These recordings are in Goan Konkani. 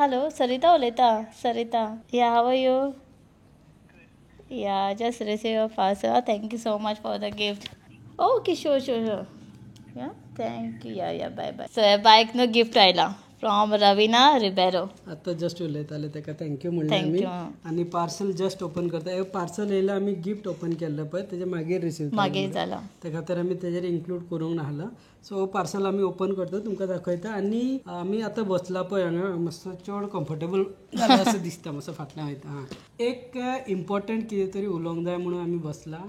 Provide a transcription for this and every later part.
हॅलो सरिता उलयता. Sarita, yeah, how are you? Yeah, just receive your parcel. Thank you so much for the gift. Okay, sure sure sure. Yeah, thank you. Yeah yeah, bye bye. So बायक न्हू गिफ्ट आयला फ्रॉम रविना रिबेरो. आतां जस्ट उलयताले ताका thank you म्हणलें आमी. Thank you. आनी पार्सल जस्ट ओपन करता. हे पार्सल येयलें, आमी गिफ्ट ओपन केल्लें पळय, तेजे मागीर रिसीव मागीर जाला. त्या खातीर आमी तेजेर इन्क्लूड करूंक नासलो. सो पार्सल आमी ओपन करता, तुमकां दाखयता. आनी आमी आतां बसला पळय हांगा, मातसो चड कम्फर्टेबल जाला असो दिसता, मातसो फाटल्यान वयता. हां, एक इम्पॉर्टंट कितें तरी उलोवंक जाय म्हणून आमी बसला.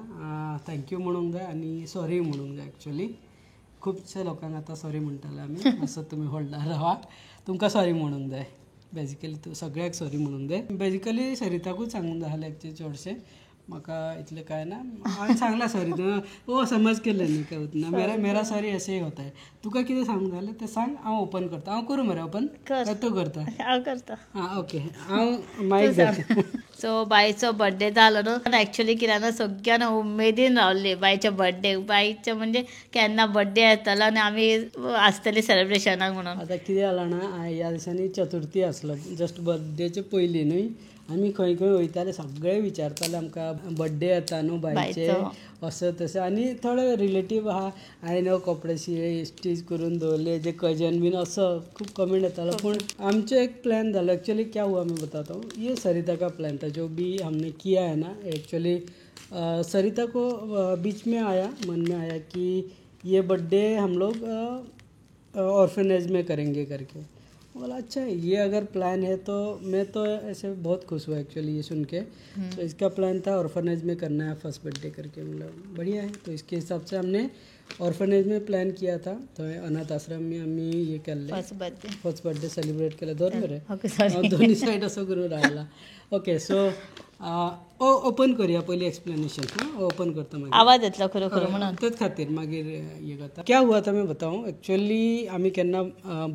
Thank you म्हणूंक जाय आनी सॉरी म्हणूंक जाय. एक्चुअली खुबशे लोकांक आतां सॉरी म्हणटाले आमी, मातसो तुमी होल्डार रावा. तुमकां सॉरी म्हणूंक जाय, बेजिकली तूं सगळ्याक सॉरी म्हणूंक जाय. बेजिकली सरिताकूच सांगूंक जाय एक्चुअली, चडशें म्हाका इतलें कांय ना. हांवें सांगलां सॉरी, तूं ओ समज केलें न्ही काय ना, मेरा मेरा सॉरी अशें होता है. तुका कितें सांगूंक जाय तें सांग, हांव ओपन करता. हांव करूं मरे ओपन? कर. काय तूं करता? हांव करता. आं, ओके, हांव मायक धरता. सो बायचो बड्डे जालो न्हू, एक्चुअली कितें जालें, सगळ्यां उमेदीन रावली बायच्या बड्डे. बायचो म्हणजे केन्ना बड्डे येतलो आनी आमी आसतली सेलिब्रेशनाक म्हणून. आतां कितें जालां जाणा, ह्या दिसांनी चतुर्थी आसलो, जस्ट बड्डेचे पयलीं न्हय, आमी खंय खंय वयताले, सगळे विचारताले आमकां बड्डे येता न्हू बायचे, असो तशें. आनी थोडे रिलेटीव आहा, हांवें न्हू कपडे स्टीच करून दवरले, जे कजन बीन, असो खूब कमेंट येतालो. पूण आमचो एक प्लॅन जालो. एक्चुअली क्या हुआ मैं बताता हूँ, ये सरिता का प्लान था जो भी हमने किया है ना. एक्चुअली सरिता को बीच में आया, मन में आया कि ये बर्थडे हम लोग ऑर्फनेज में करेंगे करके. बोला अच्छा ये अगर प्लान है तो मैं तो ऐसे बहुत खुश हुआ एक्चुअली ये सुन के. तो इसका प्लान था ऑर्फनेज में करना है फर्स्ट बर्थडे करके, मतलब बढ़िया है. तो इसके हिसाब से हमने ऑर्फनेज में प्लान किया था. तो अनाथ आश्रम में आमी हे केल्लें first birthday. First birthday celebrate केलें. धर मरे. Okay, sorry. दोन्ही सायड असो करून राहिला. ओके, सो ओपन करूया पयलीं एक्सप्लेनेशन. हां, ओपन करता मागीर. आवाज येतलो खरो खरो म्हणून. तेच खातीर मागीर हे करता. क्या हुआ था मैं बताऊं. एक्चुअली आमी केन्ना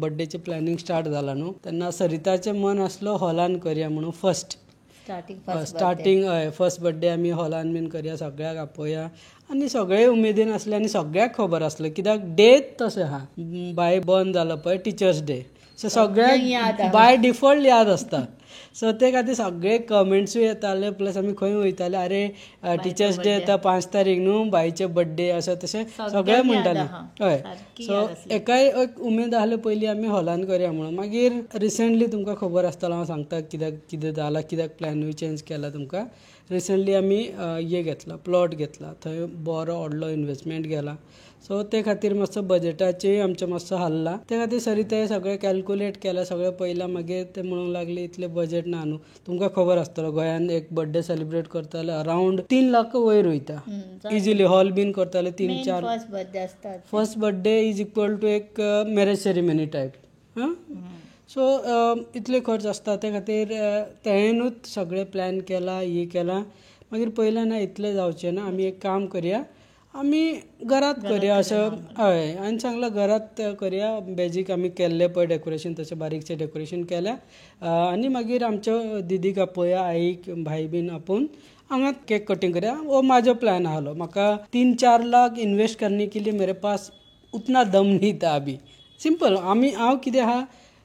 बड्डेचें प्लॅनिंग स्टार्ट जाला न्हू, तेन्ना सरिताचें मन आसलो हॉलान करया म्हणून फर्स्ट स्टार्टींग स्टार्टींग. हय, फर्स्ट बड्डे आमी हॉलान बीन करया, सगळ्याक आपोवया. आनी सगळे उमेदीन आसले आनी सगळ्याक खबर आसलें कित्याक डेट तशें आहा, बाय बर्न जालो पळय टिचर्स डे, सो सगळ्याक बाय डिफॉल्ट याद आसता. सो ते खातीर सगळे कमेंट्सूय येताले, प्लस आमी खंय वयताले, अरे टिचर्स डे येता 5 तारीख न्हू, बायचे बड्डे, असो तशें सगळे म्हणटाले. हय, सो एकाय एक उमेद आहले पयलीं आमी हॉलान करया म्हणून. मागीर रिसंटली तुमकां खबर आसतलो, हांव सांगता कित्याक कितें जालां, कित्याक प्लॅनूय चेंज केला तुमकां. रिसंटली आमी हे घेतला, प्लॉट घेतला, थंय बरो व्हडलो इन्वेस्टमेंट गेला. सो ते खातीर मातसो बजेटाचेय आमचें मातसो हाल्ला. ते खातीर सरिता हें सगळें कॅल्कुलेट केलें, सगळें पळयलां. मागीर ते म्हणूंक लागली इतलें बजेट ना न्हू. तुमकां खबर आसतलो गोंयान एक बड्डे सेलिब्रेट करताले अरावंड 3 लाख वयर वयता इजिली. हॉल बीन करताले 3-4. First birthday is equal to एक मॅरेज सेरेमनी टायप. हां, सो इतले खर्च आसता. ते खातीर तेणेनूच सगळें प्लॅन केला, हे केला. मागीर पळयलें ना इतलें जावचें ना, आमी एक काम करया, आमी घरात करया असो. हय, आनी सांगलां घरात करया. बेजीक आमी केल्लें पळय डेकोरेशन, तशें बारीकशें डेकोरेशन केलें. आनी मागीर आमच्या दिदीक आपोवया, आईक, भाई बीन आपोवन हांगा केक कटींग करया. हो म्हाजो प्लॅन आहलो. म्हाका 3-4 लाख इन्वेस्ट करने के लिए मेरे पास उतना दम नहीं था अभी. सिंपल, आमी हांव कितें आहा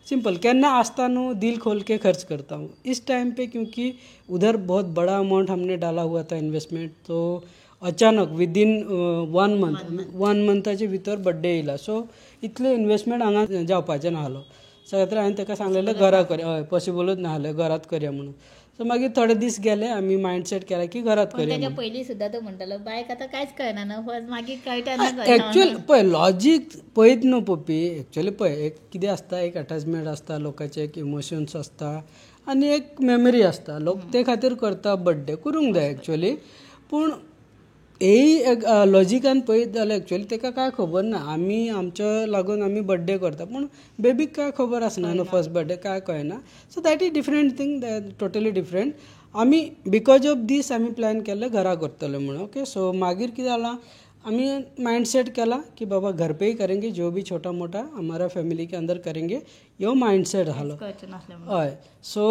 सिंपल, केन्ना आसता न्हू दिल खोल के खर्च करता हूँ इस टाइम पे, क्योंकि उधर बहुत बड़ा अमाउंट हमने डाला हुआ था इन्वेस्टमेंट. तो अचानक विदीन 1 मंथ, 1 मंथाचे भितर बड्डे येयला. सो इतले इन्वेस्टमेंट हांगा जावपाचें नासलो. सो खातीर हांवें ताका सांगलेलें घरा करया. हय, पॉसिबलूच नासलें घरात करया म्हणून. सो मागीर थोडे दीस गेले, आमी मायंडसेट केला की घरात करया. तेच्या पयलीं सुद्दां तो म्हणटालो बायक आतां कांयच कळना न्हू, मागीर कळटा. एक्चुअली पळय लॉजीक पळयत न्हू पप्पी, एक्चुअली पळय एक कितें आसता, एक अटॅचमेंट आसता लोकांचे, एक इमोशन्स आसता आनी एक मेमरी आसता. लोक ते खातीर करता बड्डे, करूंक जाय एक्चुअली. पूण हेय एक लॉजिकान पळयत जाल्यार एक्चुअली ताका कांय खबर ना. आमी आमच्या लागून आमी बड्डे करता, पूण बेबीक कांय खबर आसना न्हू, फर्स्ट बड्डे कांय कळना. So that is different thing, that totally different. आमी because of दीस आमी प्लॅन केल्लें घरा करतले म्हणून. ओके, सो मागीर कितें जालां, आमी माइंडसेट केला की बाबा घर पे ही करेंगे, जो भी छोटा मोटा हमारा फैमिली के अंदर करेंगे, यो माइंडसेट जालो. हय, सो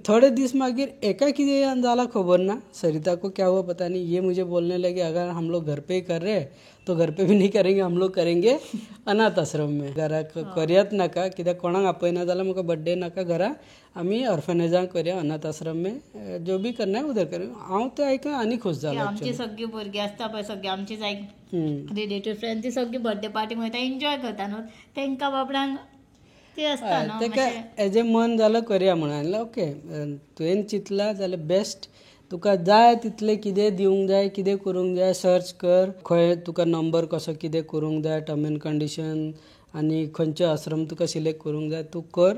थोड़े दीस मागीर एका कितें जाला खबर ना, सरिता को क्या हुआ पता नहीं, ये मुझे बोलने लगे अगर हम लोग घर पे ही कर रहे हैं तो घर पे भी नहीं करेंगे, हम लोग करेंगे अनाथ आश्रम में. घरा करयात नाका, कित्याक कोणाक आपयना जाल्यार म्हाका बड्डे नाका, घरा आमी ऑर्फनेजांक करया, अनाथ आश्रम में जो भी करना है उधर करें. हांव तें आयकून आनी खूश जालो. आमची सगळी भुरगीं आसता पळय, सगळी आमची लायक रिलेटीव फ्रेंड, ती सगळी बर्थडे पार्टी वयता, एन्जॉय करता न्हू, तेंकां बाबड्यांक ते आसता न्हू. तेका एज ए मन जालो करया म्हणून. ओके, तुवें चिंतला जाल्यार बेस्ट, तुका जाय तितलें कितें दिवंक जाय, कितें करूंक जाय सर्च कर, खंय तुका नंबर कसो कितें करूंक जाय, टर्म एंड कंडिशन आनी खंयचे आश्रम तुका सिलेक्ट करूंक जाय तूं कर,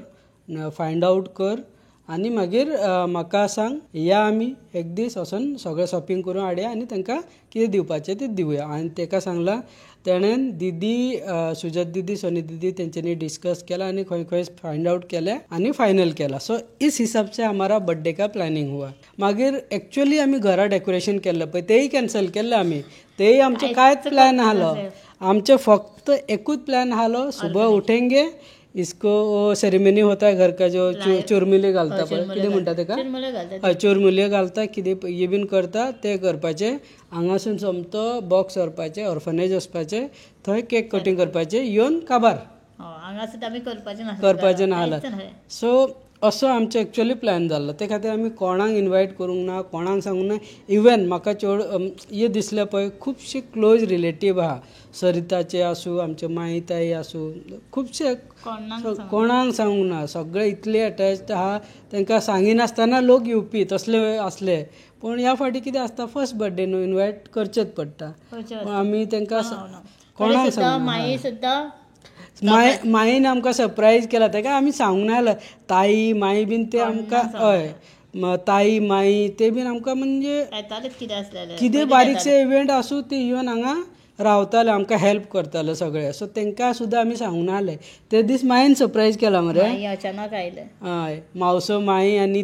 फायंड आवट कर आनी मागीर म्हाका सांग, या आमी एक दीस वचून सगळें शॉपिंग करून हाडया आनी तांकां कितें दिवपाचें तें दिवया. आनी ताका सांगलां तेणेन दिदी, सुजत दिदी, सोनी दिदी तेंच्यांनी डिस्कस केला आनी खंय खंय फायंड आवट केलें आनी फायनल केला. सो इस हिसाब से हमारा बर्थडे का प्लॅनिंग हुआ. मागीर एक्चुअली आमी घरा डेकोरेशन केल्लें पळय तेय कॅन्सल केल्लें आमी, तेय आमचें कांयच प्लॅन आसलो. आमचें फक्त एकूच प्लॅन आसलो, सुबह उठेंगे, इसको सेरेमनी होता है घर का, जो चुरमुले घालता पळय, कितें म्हणटा तेका, हय चुरमुले घालता, कितें हे बीन करता तें करपाचें, हांगासून सोमतो बॉक्स व्हरपाचें, ऑर्फनेज वचपाचें, थंय केक कटींग करपाचें, येवन काबार करपाचें नासलें. सो असो आमचो एक्चुअली प्लॅन जाल्लो. ते खातीर आमी कोणाक इनवायट करूंक ना, कोणाक सांगूंक ना. इवन म्हाका चड हें दिसलें पळय, खुबशे क्लोज रिलेटीव आहा, सरिताचे आसूं, आमचे माई ताई आसूं, खुबशे कोणाक सांगूंक ना, सगळे इतले अटॅच्ड आहा, तांकां सांगिनासतना लोक येवपी तसले आसले. पूण ह्या फावटी कितें आसता, फर्स्ट बर्थडे न्हू, इनवायट करचेच पडटा. आमी तांकां कोणाक सांगूंक माय माईन आमकां सरप्रायज केला, ताका आमी सांगूंक नासलें. ताई माई बीन ते आमकां, हय ताई माई ते बीन आमकां म्हणजे कितें बारीकशे इव्हेंट आसूं ते येवन हांगा रावताले, आमकां हेल्प करताले सगळे. सो तांकां सुद्दां आमी सांगूंक नासलें. ते दीस माईन सरप्रायज केला मरे, अचानक आयले. हय, मावसो माई आनी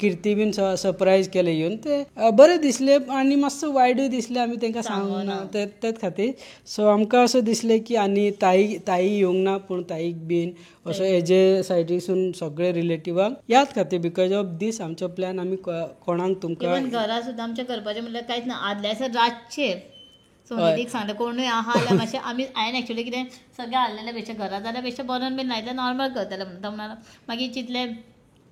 किर्ती बीन सरप्रायज केले येवन, ते बरें दिसले आनी मातसो वायटूय दिसलें, आमी तांकां सांगूंक ना तेच खातीर. सो आमकां अशें दिसलें की आनी ताई ताई येवंक ना, पूण ताईक बीन असो एजे सायडीसून सगळे रिलेटिवांक याद खातीर, because of दीस आमचो प्लॅन आमी कोणाक तुमकां घरा सुद्दां आमचें करपाचें म्हणल्यार कांयच ना. आदल्या दिसा रातचेर सोनीदीक सांगलें, कोणूय आहा जाल्यार मातशें आमी, हांवें एक्चुअली कितें सगळें हाडलेलें पेक्षा घरा जाल्यार पेक्षा बरोवन बीन लायता, नॉर्मल करतलें म्हणून. तो म्हणालो मागीर चिंतलें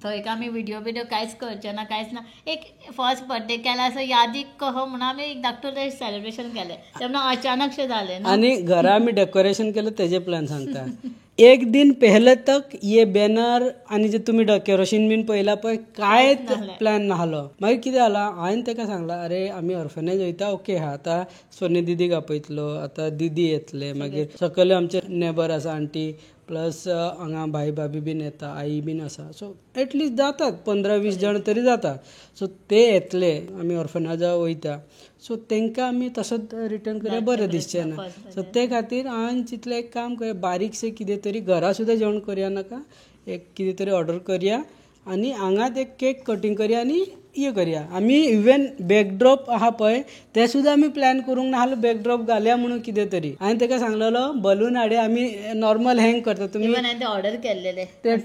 थंय काय आमी व्हिडियो बिडियो कांयच करचे ना, कांयच ना, एक फर्स्ट बर्थडे केला असो यादीक कहो म्हणून आमी एक धाकटुलें सेलिब्रेशन केलें. तेन्ना अचानकशें जालें. आनी घरा आमी डेकोरेशन केलें तेजें प्लॅन सांगता. एक दिन पहले तक ये बॅनर आनी जे तुमी डेकोरेशन बीन पळयला पळय, कांयच प्लॅन नासलो. मागीर कितें जालां, हांवें ताका सांगलां, अरे आमी ऑर्फनेज वयता, ओके हा, आतां सोनी दिदीक आपयतलो, आतां दिदी येतले, मागीर सकयले आमचे नेबर आसा आंटी, प्लस हांगा भाई भाबी बीन येता, आई बीन आसा, सो एटलिस्ट जातात 15-20 जाण तरी जाता. सो ते येतले, आमी ऑर्फनाजा वयता, सो तांकां आमी तसोच रिटर्न करया, बरें दिसचें ना. सो ते खातीर हांवें चिंतलें एक काम करया, बारीकशें कितें तरी घरा सुद्दां जेवण करया नाका, एक कितें तरी ऑर्डर करया आनी हांगाच एक केक कटींग करया आनी हें करया. आमी इवन बॅकड्रॉप आहा पळय ते सुद्दां आमी प्लॅन करूंक नासलो, बॅकड्रॉप घालया म्हणून कितें तरी. हांवें ताका सांगलेलो बलून हाडया, आमी नॉर्मल हँग करता, तुमी ऑर्डर केल्लेले ते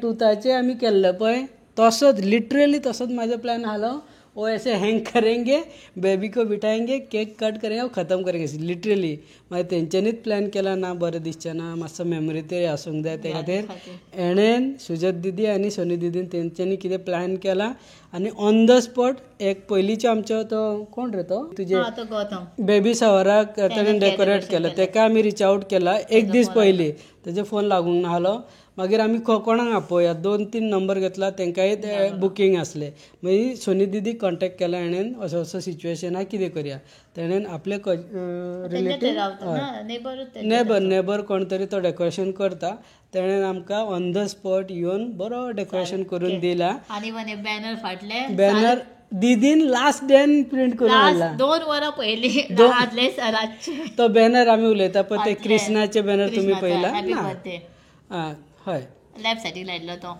टुताचे आमी केल्ले पळय, तसोच लिटरली तसोच म्हाजो प्लॅन आसलो. वो ऐसे हँग करेंगे, बेबी को बिठाएंगे, केक कट करेंगे और खतम करेंगे, लिटरली. मागीर तेंच्यांनीच प्लॅन केला ना, बरें दिसचें ना, मातसो मेमरी तरी आसूंक जाय. ते खातीर एणेन सुजत दिदी आनी सोनी दिदीन तेंच्यांनी कितें प्लॅन केला आनी ऑन the spot एक पयलींचो आमचो तो कोण रे तो तुजे बेबी शावराक ताणें डेकोरेट केलें, ताका आमी रिच आवट केला एक दीस पयलीं, तेजो फोन लागूंक नासलो. मागीर आमी कोणाक आपोवया, 2-3 नंबर घेतला, तांकांय ते बुकींग आसले. मागीर सोनी दिदी कॉन्टेक्ट केला हेणेन, असो असो सिच्युएशन आहा, कितें करया. तेणेन आपले रिलेटीव नेबर कोण तरी तो डेकोरेशन करता, तेणेन आमकां ऑन the spot येवन बरो डेकोरेशन करून दिला. आनी बॅनर फाटले, बॅनर दीदीन लास्ट डेन प्रिंट करून हाडला, 2 वरां पयलीं तो बॅनर. आमी उलयता पळय ते क्रिष्णाचे बॅनर तुमी पळयला ना, हय, लेफ्ट सायडीक लायलो तो,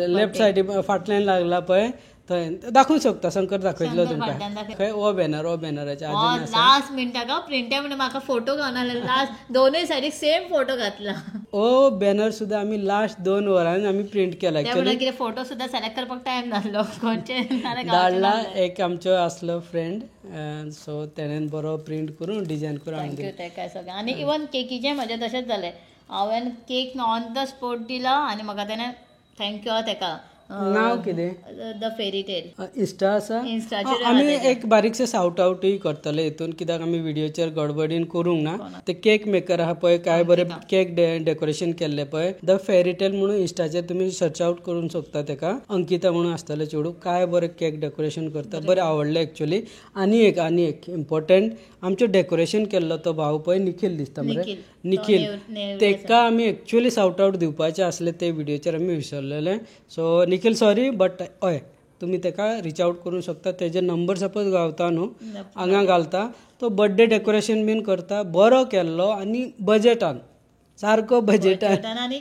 लेफ्ट सायडी फाटल्यान लागला पळय, थंय दाखोवंक शकता, शंकर दाखयतलो शंकर तुमकां. फाटल्यान दाखय. खंय हो बॅनर, हो बॅनराचे अजून आसा. लास्ट मिनटाक प्रिंट म्हणून म्हाका फोटो घालून लास्ट दोनूय सायडीक सेम फोटो घातला. हो बॅनर सुद्दां आमी लास्ट 2 वरांनी आमी प्रिंट केला. त्या म्हणून कितें फोटो सुद्दां सिलेक्ट करपाक टायम नासलो, खंयचे धाडला एक आमचो आसलो फ्रेंड, सो तेणेन बरो प्रिंट करून डिजायन करून हाडून दिलो. तेका सगळें. आनी इवन केकीचें म्हजें तशेंच जालें, हांवें केक ऑन the spot दिला आनी म्हाका तेणें thank you तेका. नांव कितें? The fairy tail. Insta आसा, इन्स्टाचेर आमी एक बारीकशें सावट आवटूय करतले हितून, कित्याक आमी व्हिडियोचेर गडबडीन करूंक ना. ते केक मेकर आहा पळय, काय बरें केक डेकोरेशन केल्लें पळय, the fairy tail म्हणून इन्स्टाचेर तुमी सर्च आवट करूंक शकता तेका. अंकिता म्हणून आसतलें चेडूं, काय बरें केक डेकोरेशन करता, बरें आवडलें एक्चुअली. आनी एक आनी एक इम्पॉर्टंट, आमचें डेकोरेशन केल्लो तो भाव पळय निखील दिसता मरे, निखील, तेका आमी एक्चुअली सावट आवट दिवपाचें आसलें, ते व्हिडियोचेर आमी विसरलेले. सो निखील सॉरी, बट हय तुमी तेका रिच आवट करूंक शकता. तेजे नंबर सपोज गावता न्हू हांगा घालता, तो बर्थडे डेकोरेशन बीन करता, बरो केल्लो आनी बजेटान, सारको बजेटान. आनी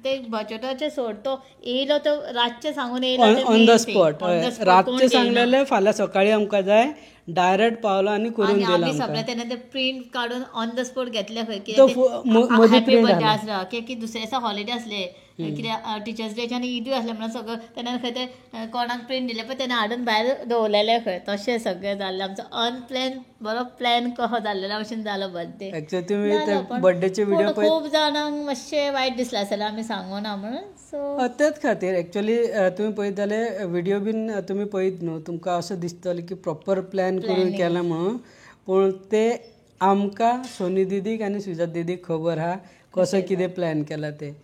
ते बजेटाचे सोड, तो येयलो तो रातचें सांगून येयलो, ऑन the spot रातचें सांगलेलें, फाल्यां सकाळीं आमकां जाय, डायरेक्ट पावलो आनी करून दिला. आमी सगळें तेन्ना ते प्रिंट काडून ऑन the spot घेतले खंय, हॅपी बर्थडे आसलो की दुसऱ्या दिसा हॉलिडे आसले, कित्याक टिचर्स डेचे आनी ईदूय आसलें म्हणून सगळं तेन्ना खंय ते कोणाक प्रिंट दिले पळय तेन्ना हाडून भायर दवरलेले खंय. तशें सगळें जाल्लें आमचो अनप्लॅन, बरो प्लॅन कसो जाल्लेलो भशेन जालो बर्थडे. एक्चुअली तुमी ते बर्थडेचे व्हिडिओ खूब जाणांक मातशें वायट दिसलें आसतलें आमी सांगूना म्हणून. सो तेच खातीर एक्चुअली तुमी पळयत जाल्यार व्हिडिओ बीन तुमी पळयत न्हू, तुमकां अशें दिसतलें की प्रॉपर प्लॅन करून केलां म्हणून, पूण ते आमकां सोनी दिदीक आनी सुजात दिदीक खबर आहा कसो कितें प्लॅन केला ते,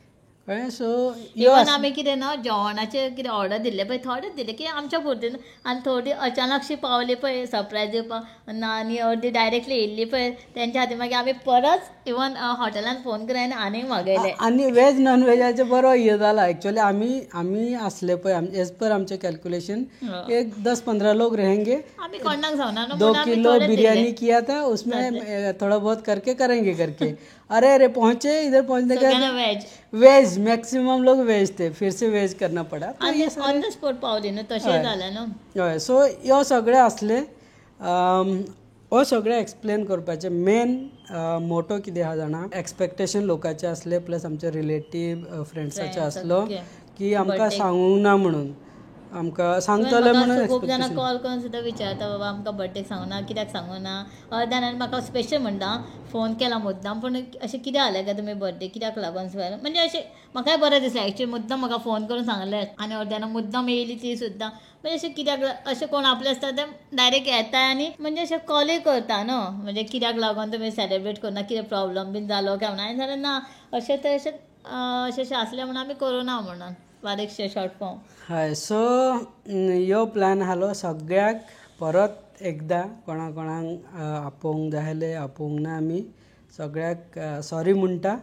कळ्ळें. सो इवन आमी कितें ना जेवणाचें कितें ऑर्डर दिल्लें पळय, थोडेच दिलें की आमच्या पुरती, आनी थोडी अचानकशी पावली पळय सरप्रायज दिवपाक ना, आनी अर्दी डायरेक्टली येयल्ली पळय तेंच्या खातीर मागीर आमी परत इवन हॉटेलान फोन करून आनीक मागयले. आनी वेज नॉन वेजाचें बरो हे जाला एक्चुअली. आमी आमी आसले पळय, एज पर आमचें कॅल्क्युलेशन एक 10-15 लोग रहेंगे, आमी कोणाक सांगना, 2 किलो बिरयानी किया था उसमें थोड़ा बहुत करके करेंगे करके, अरे अरे पहुँचे इधर पहुँचने का वेज वेज मैक्सिमम लोग वेज थे, फिर से वेज करना पड़ा. ऑन the spot पावली न्हू, तशें जालें न्हू. हय, सो ह्यो सगळें आसलें, हो सगळें एक्सप्लेन करपाचें मेन मोटो कितें आहा जाणा, एक्सपेक्टेशन लोकांचें आसलें प्लस आमचे रिलेटीव फ्रेंड्साचें आसलो की आमकां सांगूंक ना म्हणून, आमकां सांगतले म्हणून. खूब जाणां कॉल करून सुद्दां विचारता, बाबा आमकां बर्थडेक सांगूना, कित्याक सांगूना. अर्द्या जाणांनी म्हाका स्पेशल म्हणटा फोन केला मुद्दाम, पूण अशें कितें जालें काय तुमी बर्थडे कित्याक लागून, म्हणजे अशें म्हाकाय बरें दिसलें एक्चुअली मुद्दाम म्हाका फोन करून सांगलें. आनी अर्द्या जाणां मुद्दाम येयली ती सुद्दां, म्हणजे अशें कित्याक अशें कोण आपलें आसता ते डायरेक्ट येता आनी म्हणजे अशें कॉलूय करता न्हू, म्हणजे कित्याक लागून तुमी सेलेब्रेट करना, कितें प्रॉब्लम बीन जालो काय म्हणून. हांवें सांगलें ना अशें तर अशें अशें अशें आसलें म्हणून आमी करूना म्हणून बारीकशें शॉर्ट फॉर्म. हय, सो ह्यो प्लॅन आहलो सगळ्याक परत एकदां कोणा कोणाक आपोवंक जाय आहले आपोवंक ना, आमी सगळ्याक सॉरी म्हणटा,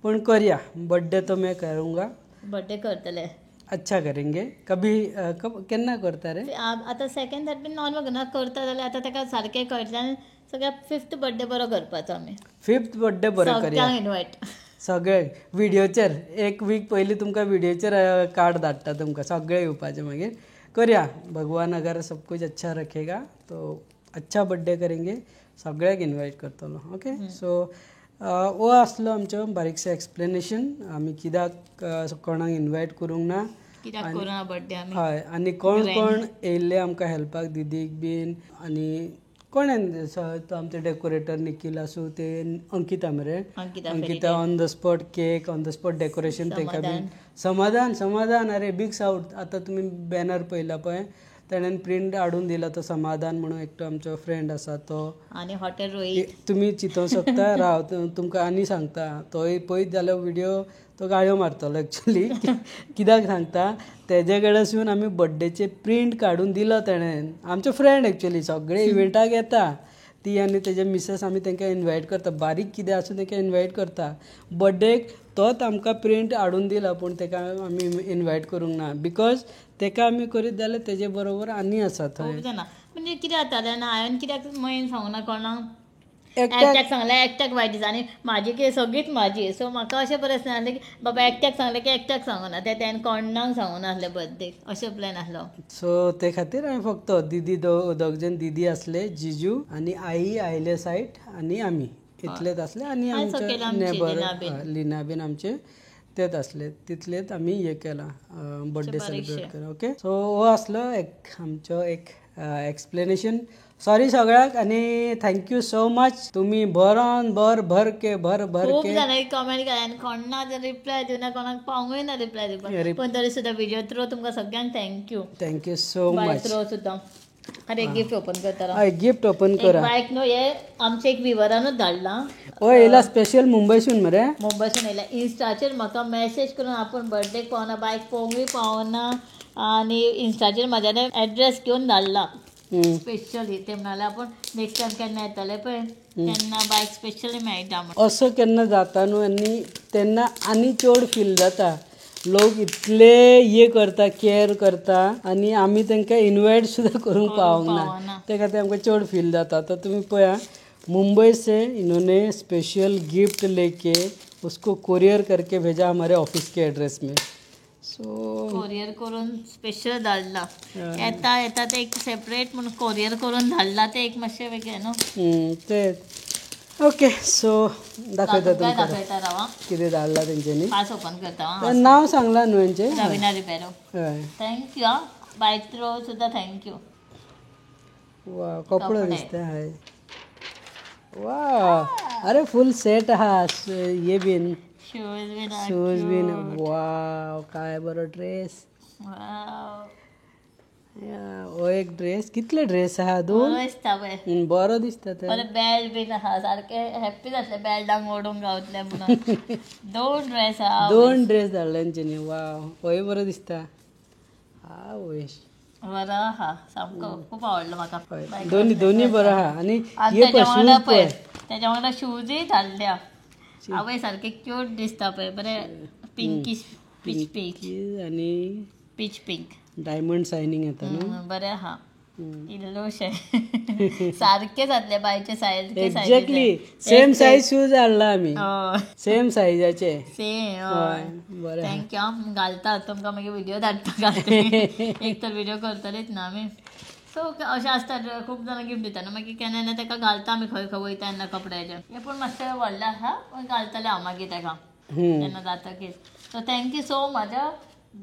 पूण करया बर्थडे तो मैं करूंगा, बर्थडे करतले, अच्छा करेंगे. कभी कब केन्ना करता रे? आतां सेकंड थर्ड बीन नॉर्मल करना, करता जाल्यार आतां तेका सारकें कळटलें आनी सगळ्या फिफ्थ बर्थडे बरो करपाचो आमी, फिफ्थ बर्थडे बरो करया, सगळ्यांक इनवायट, सगळे व्हिडियोचेर एक वीक पयलीं तुमकां व्हिडियोचेर कार्ड धाडटा तुमकां सगळे येवपाचें. मागीर करया, भगवान अगर सब कुछ अच्छा रखेगा तो अच्छा बर्थडे करेंगे, सगळ्याक इनवायट करतलो. ओके, सो हो आसलो आमचो बारीकशें एक्सप्लेनेशन, आमी कित्याक कोणाक इनवायट करूंक ना, हय, आनी कोण कोण येयल्ले आमकां हेल्पाक, दिदीक बीन आनी कोण तो आमचे डेकोरेटर निखील आसूं, ते अंकिता मरे, Ankita on the spot cake, on the spot decoration तेका बीन समाधान समाधान, अरे बीग सावट. आतां तुमी बॅनर पळयला पळय, तेणेन प्रिंट हाडून दिला तो समाधान म्हणून एकटो आमचो फ्रेंड आसा तो, आनी हॉटेल रोहित तुमी चिंतूंक शकता राव तुमकां आनी सांगता, तोय पळयत जाल्यार व्हिडियो तो गाळयो मारतलो एक्चुअली. कित्याक सांगता, तेजे कडेन आमी बर्थडेचे प्रिंट काडून दिलो तेणेन, आमचो फ्रेंड एक्चुअली सगळे इव्हेंटाक येता ती आनी तेजे मिसेस, आमी तांकां इनवायट करता, बारीक कितें आसूं तांकां इनवायट करता. बर्थडेक तोच आमकां प्रिंट हाडून दिला, पूण ताका आमी इनवायट करूंक ना, because ताका आमी करीत जाल्यार तेजे बरोबर आनी आसा थंय खूब जाणां. म्हणजे कितें जातालें ना, हांवें कित्याक मयेन सांगूना कोणाक, एकट्याक सांगलें एकट्याक वायट दिसता आनी म्हाजी कितें सगळीच म्हाजी. सो म्हाका अशें बरें आसलें की बाबा एकट्याक सांगलें की एकट्याक सांगूना, तें तेणें कोणाक सांगूना आसलें बर्थडे, अशें प्लॅन आसलो. सो ते खातीर हांवें फक्त दिदी दोग जण दिदी आसले, जिजू आनी आई आयले सायड आनी आमी इतलेच आसले आनी आमचे नेबर लिना बीन आमचे तेच आसले, तितलेच आमी हे केलां बर्थडे सेलिब्रेट केला. ओके, सो हो आसलो एक आमचो एक एक्सप्लेनेशन. सॉरी सगळ्याक आनी thank you so much. तुमी बरोन बर भर के भर भर खूब जाणांनी कमेंट केल्या आनी कोणाक रिप्लाय दिवना, कोणाक पावूंकय ना रिप्लाय दिवपाक, पण तरी सुद्दां व्हिडिओ थ्रू तुमकां सगळ्यांक thank you. Thank you so much. Through सुद्दां अरे गिफ्ट ओपन करता. हय, गिफ्ट ओपन करा. बायक न्हू हे आमचे एक विवरानूच धाडला. हय, येयला स्पेशल मुंबयसून मरे. मुंबयसून येयला. इन्स्टाचेर म्हाका मॅसेज करून आपूण बर्थडेक पावना, बायक पळोवंकूय पावना आनी इन्स्टाचेर म्हाज्याने एड्रेस घेवन धाडला स्पेशली. ते म्हणाले आपूण नेक्स्ट टायम केन्ना येतले पळय तेन्ना बायक स्पेशली मेळटा म्हणून. असो केन्ना जाता न्हू आनी तेन्ना आनी चड फील जाता. लोक इतले ये करता, केअर करता आनी आमी तांकां इनवायट सुद्दां करूंक पावंक ना, ते खातीर आमकां चड फील जाता. तर तुमी पळया, मुंबई से इन्होंने स्पेशल गिफ्ट लेके उसको कुरियर करके भेजा हमारे ऑफिस के एड्रेस में. सो कोरियर करून स्पेशल धाडला. येता येता ते एक सेपरेट म्हणून कोरियर करून धाडला, ते एक मातशें वेगळें न्हू ते. ओके, सो दाखयता तुमकां कितें धाडला तेंच्यांनी. पास ओपन करता. नांव सांगलां न्हू हेंचें? रविना रिबेरो. Thank you आं, बाय थ्रू सुद्दां thank you. वा, कपडो दिसता. हय, वा, अरे फूल सेट आहा. हे बीन शूज बीन. वाव, काय बरो ड्रेस. हो एक ड्रेस. कितले ड्रेस आहा? दोन. बरो दिसता ते. बेल्ट बीन आहा, सारके हॅप्पी जातले बेल्टांक ओडूंक गावतले म्हणून. दोन ड्रेस आहा. दोन ड्रेस धाडले तेंच्यांनी. वाव, होय बरो दिसता. आवय, बरो आहा सामको, खूब आवडलो म्हाका. दोन्ही दोन्ही बरो आहा. आनी तेच्या वांगडा शूजय धाडल्या. आवय सारके क्यूट दिसता पळय, बरे पिंकीश पीच पिंक आनी पीच पिंक डायमंड शायनिंग येता न्हू. बरें आहा, इल्लोशे सारके जातले बायचे size. Exactly same size shoes हाडला आमी, सेम सायजाचे. सेम. हय, बरें. Thank you. घालता तुमकां मागीर व्हिडिओ धाडटा. एक तर व्हिडिओ करतलीच ना आमी. सो अशें आसता, खूब जाणां गिफ्ट दिता न्हू, मागीर केन्ना केन्ना ताका घालता आमी खंय खंय वयता तेन्ना कपड्याचे. हे पूण मातशें व्हडलें आहा, पूण घालतलें हांव मागीर ताका तेन्ना जातकीच. So thank you so much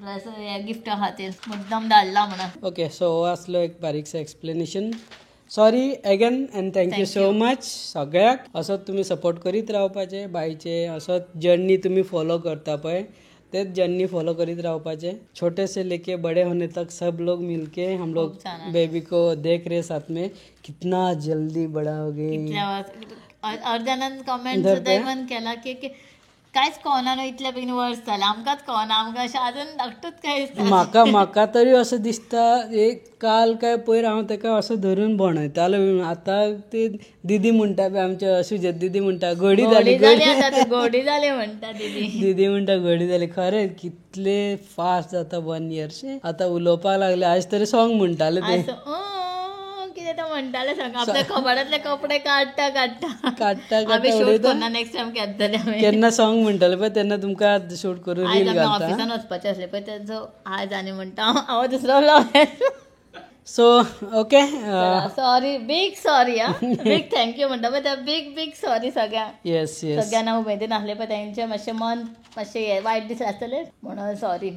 dress ह्या गिफ्टा खातीर मुद्दम धाडला म्हणून. ओके, सो हो आसलो एक बारीकसो explanation. Sorry again and thank you so much सगळ्याक. असोच तुमी सपोर्ट करीत रावपाचे बायचे, असोच जर्नी तुमी फॉलो करता पळय तेच जर्नी फॉलो करीत रावपाचे. छोटे से लेके बड़े होने तक सब लोग मिलके हम लोग बेबी को देख रहे साथ में, कितना जल्दी बड़ा हो गई. अर्ध्यान कमेंट सुद्दां इवन केला की कांयच कळना न्हू इतल्या बेगीन वर्स जालें, आमकांच कळना, आमकां अशें आजून धाकटूच काय दिसता. म्हाका म्हाका तरी अशें दिसता एक काल काय पयर हांव ताका असो धरून भणयतालो. आतां ती दिदी म्हणटा पळय, आमच्या सुजत दिदी म्हणटा घडी जाली, घडी जाली म्हणटा दिदी. दिदी म्हणटा घडी जाली. खरें कितले फास्ट जाता 1 इयर. आतां उलोवपाक लागले, आयज तरी सॉंग म्हणटाले ते. कितें ते म्हणटाले सांग, आपल्या कपाडांतले कपडे काडटा काडटा काडटा आमी शूट करना नेक्स्ट टायम केन्ना जालें केन्ना सॉंग म्हणटाले पळय तेन्ना तुमकां शूट करून रील घालता. ऑफिसान वचपाचें आसलें पळय तेजो आज आनी म्हणटा हांव दुसरो vlog. So okay, sorry, big sorry. Ah, big thank you म्हणटा पळय ते, बीग बीग सॉरी सगळ्यांक. येस येस, सगळ्यांना उमेदीन आसले पळय तेंचें मातशें मन मातशें वायट दिसलें आसतलें म्हणून सॉरी.